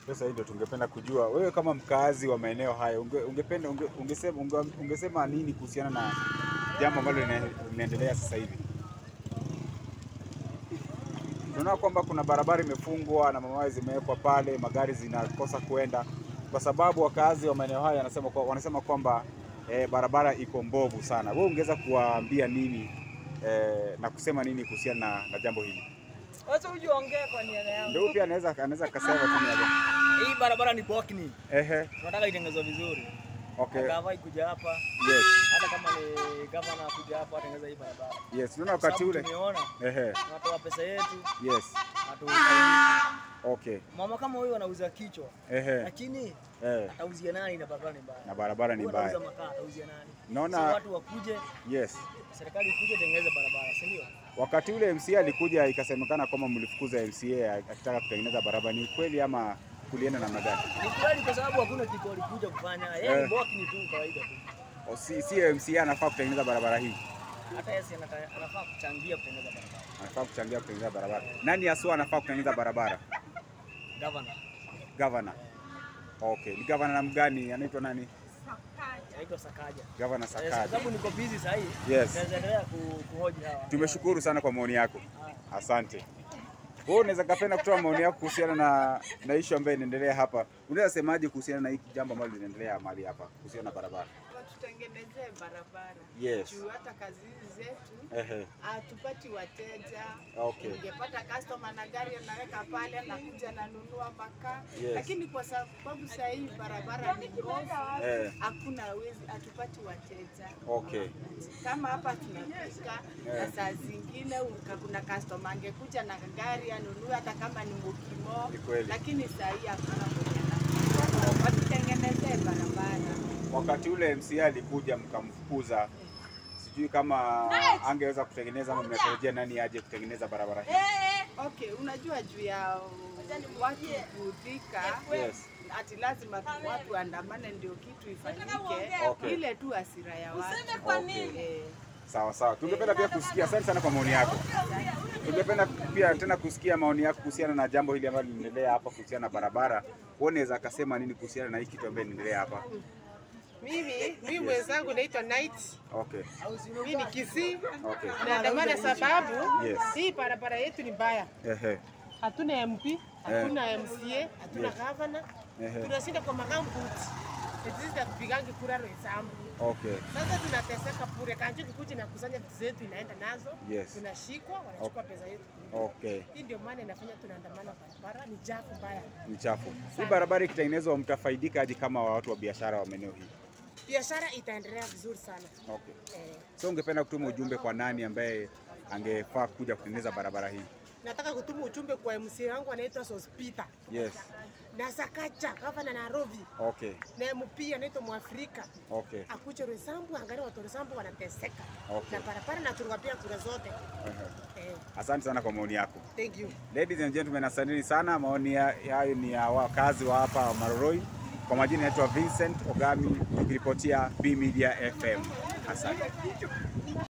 Sasa hii ndio tungependa kujua wewe kama mkazi wa maeneo haya ungependa ungesema nini kuhusiana na jambo ambalo linaendelea sasa hivi? Tunaona kwamba kuna barabara imefungwa na mamawe zimewekwa pale, magari zinakosa kuenda kwa sababu wakazi wa maeneo haya wanasema kwamba barabara iko mbovu sana. Wewe ungeweza kuwaambia nini na kusema nini kuhusiana na jambo hili? Wacha ujiongee kwa niaba yangu. Ndio pia anaweza akasema tu niaba. Hii barabara ni bokni. Ehe. Tunataka itengenezwe vizuri. Okay. Gava ikuja hapa. Yes. Hata kama ni gavana kuja hapa atengeneza hii barabara. Yes, tunaona wakati ule. Tumeona. Ehe. Tunatoa pesa yetu. Yes. Okay. Mama kama huyu anauza kichwa. Ehe. Lakini atauzia nani na barabara ni mbaya? Na barabara ni mbaya. Anauza makaa, atauzia nani? Naona so, watu wakuje. Yes. Serikali ikuje itengeneze barabara, si ndio? Wakati ule MCA alikuja ikasemekana kwamba mlifukuza MCA akitaka kutengeneza barabara, ni kweli ama kulienda namna gani? Ni kweli kwa sababu hakuna kitu alikuja kufanya. Yeye ni boki ni tu kawaida tu. O si MCA anafaa kutengeneza barabara hii? Hata yeye anafaa kuchangia kutengeneza barabara. Anafaa kuchangia kutengeneza barabara. Nani haswa anafaa kutengeneza barabara? Governor. Governor. Okay, ni governor mgani? Anaitwa nani? Anaitwa Sakaja. Governor Sakaja. Kwa sababu niko busy sasa hivi. Yes. Naendelea kuhoji hawa. Tumeshukuru sana kwa maoni yako. Asante. Wewe unaweza kapenda kutoa maoni yako kuhusiana na issue ambayo inaendelea hapa. Unaweza semaje kuhusiana na hiki jambo ambalo linaendelea mahali hapa kuhusiana na barabara? Tutengenezee barabara. Yes. Juu hata kazi zetu hatupati wateja. Okay. Ungepata customer na gari anaweka pale anakuja ananunua makaa. Yes. Lakini kwa sababu sasa hii barabara ni mbovu, hakuna wezi, hatupati wateja. Okay. Kama hapa tunapika na saa zingine kuna customer angekuja na gari anunue hata kama ni mukimo. Lakini sasa hii hakuna mwenye anakuja. Watutengenezee barabara. Wakati ule MCA alikuja mkamfukuza, sijui kama angeweza kutengeneza ama mnatarajia nani aje kutengeneza barabara hii? Okay, unajua juu ya watu kuudhika. Yes. Ati lazima watu waandamane ndio kitu ifanyike. Okay. Ile tu hasira ya watu. Useme kwa nini? Sawa sawa. Tungependa pia kusikia, asante sana kwa maoni yako. Tungependa pia tena kusikia maoni yako kuhusiana na jambo hili ambalo linaendelea hapa kuhusiana na barabara. Wewe unaweza akasema nini kuhusiana na hiki kitu ambacho kinaendelea hapa? Mimi mwenzangu naitwa Night. Okay. Mimi ni Kisii. Okay. Naandamana sababu yes, hii barabara yetu ni mbaya. Ehe. Hatuna MP, hatuna MCA, hatuna governor. Tunashinda kwa makambuti. Sisi tunapigangi kura Roysambu. Okay. Sasa tunateseka bure. Kanjo kikuja na kusanya vitu zetu inaenda nazo. Yes. Tunashikwa, wanachukua pesa yetu. Okay. Hii ndio maana inafanya tunaandamana barabara ni chafu mbaya. Ni chafu. Hii barabara ikitengenezwa mtafaidika aje kama watu wa biashara wa maeneo hii? Biashara itaendelea vizuri sana. Okay. So ungependa kutuma ujumbe kwa nani ambaye angefaa kuja kutengeneza barabara hii? Nataka kutuma ujumbe kwa MC wangu anaitwa Sospita. Yes. Na Sakaja, gavana Nairobi. Okay. Na MP anaitwa Mwafrika. Okay. Akuje Roysambu, angalia watu Roysambu wanateseka. Okay. Na barabara na tuliwapia kura zote. Asante sana kwa maoni yako. Thank you. Ladies and gentlemen, asanteni sana. Maoni hayo ni ya wakazi wa hapa Maroroi. Kwa majina naitwa Vincent Ogami nikiripotia B Media FM. Asante.